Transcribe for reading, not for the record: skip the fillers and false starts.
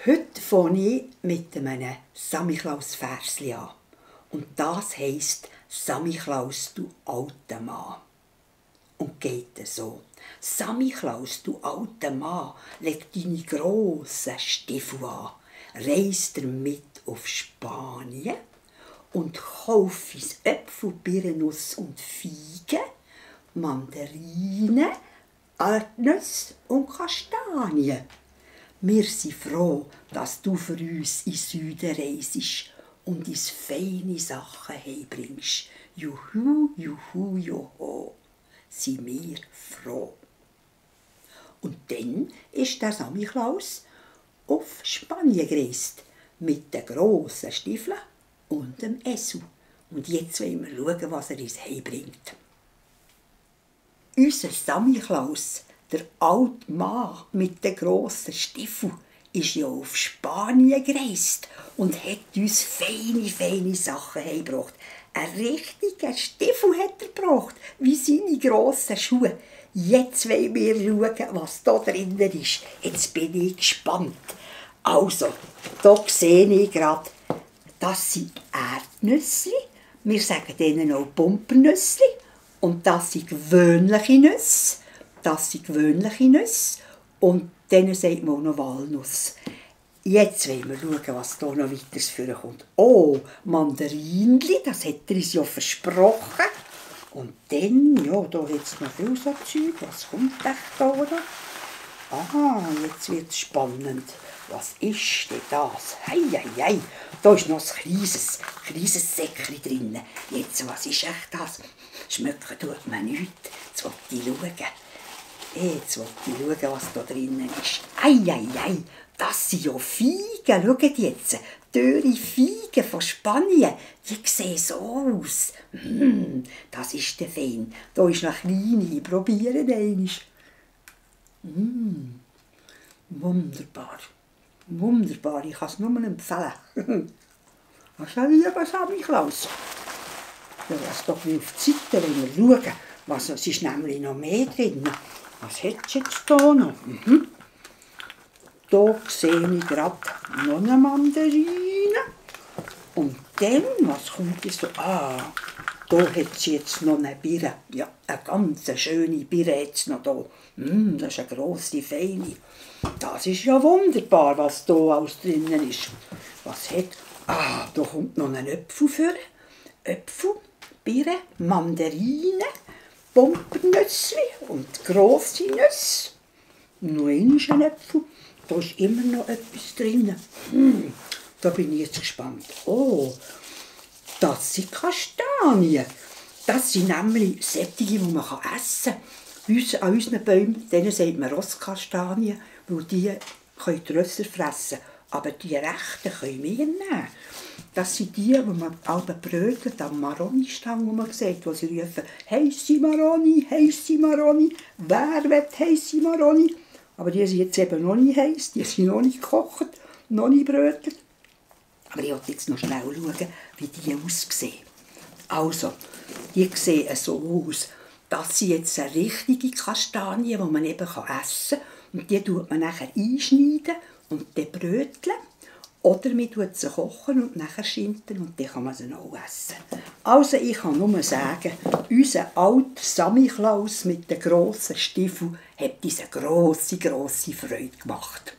Heute fange ich mit einem Samichlaus-Versli an. Und das heisst «Samichlaus, du alter Mann». Und geht so. «Samichlaus, du alter Mann, leg deine grossen Stiefel an, reis damit auf Spanien und kauf uns Äpfel, Birnennuss und Feigen, Mandarinen, Erdnüsse und Kastanien. Wir sind froh, dass du für uns in Süden reisest und uns feine Sachen heimbringst. Juhu, juhu, joho, sind wir froh.» Und dann ist der Samichlaus auf Spanien gereist, mit den grossen Stiefeln und dem Esel. Und jetzt wollen wir schauen, was er uns heimbringt. Unser Samichlaus, der alte Mann mit den grossen Stiefeln, ist ja auf Spanien gereist und hat uns feine Sachen heimgebracht. Einen richtigen Stiefel hat er gebracht, wie seine grossen Schuhe. Jetzt wollen wir schauen, was da drinnen ist. Jetzt bin ich gespannt. Also, hier sehe ich gerade, das sind Erdnüsse. Wir sagen denen auch Pumpernüsse. Und das sind gewöhnliche Nüsse. Und denen sagt man auch noch Walnuss. Jetzt wollen wir schauen, was hier noch weiteres vorkommt. Oh, Mandarinli, das hat er uns ja versprochen. Und dann, ja, da hat es noch viel so Zeug. Was kommt echt da noch? Aha, jetzt wird es spannend. Was ist denn das? Hei, da ist noch ein kleines Säckchen drin. Jetzt, was ist echt das? Schmecken tut man nichts. Jetzt will ich schauen, was da drin ist. Ei, das sind ja Feigen. Schaut jetzt, teure Feigen von Spanien. Die sehen so aus. Das ist der fein. Da ist noch kleine. Probieren einmal. Wunderbar, ich kann es nur empfehlen. Was ist lieber Samichlaus? Ja, lass doch mal auf die Seite, wenn wir schauen. Was ist nämlich noch mehr drin? Was hat es jetzt hier noch? Hier sehe ich gerade noch eine Mandarine. Und dann, was kommt jetzt so? Ah, da hat sie jetzt noch eine Birne. Ja, eine ganz schöne Birne hat es noch hier. Das ist eine grosse, feine. Das ist ja wunderbar, was hier alles drinnen ist. Was hat? Ah, da kommt noch ein Apfel für. Äpfel, Birne, Mandarinen, Pumpernüsse und grosse Nüsse. Noch ein Äpfel. Da ist immer noch etwas drin. Da bin ich jetzt gespannt. Oh, das sind Kastanien. Das sind nämlich solche, die man essen kann. An unseren Bäumen denen sagt man Rosskastanien, weil die können die Rösser fressen. Aber die rechten können wir nehmen. Das sind die man alle brötelt am Maroni-Stang, wo man sagt, wo sie rufen, «Heisse Maroni, wer will heisse Maroni?» Aber die sind jetzt eben noch nicht heiß, die sind noch nicht gekocht, noch nicht brötelt. Aber ich wollte jetzt noch schnell schauen, wie die aussehen. Also, die sehen so aus. Das sind jetzt richtige Kastanien, die man eben essen kann. Und die tut man nachher einschneiden und dann bröteln. Oder man tut sie kochen und nachher schinten und dann kann man sie auch essen. Also ich kann nur sagen, unser alter Samichlaus mit den grossen Stiefeln hat uns eine grosse Freude gemacht.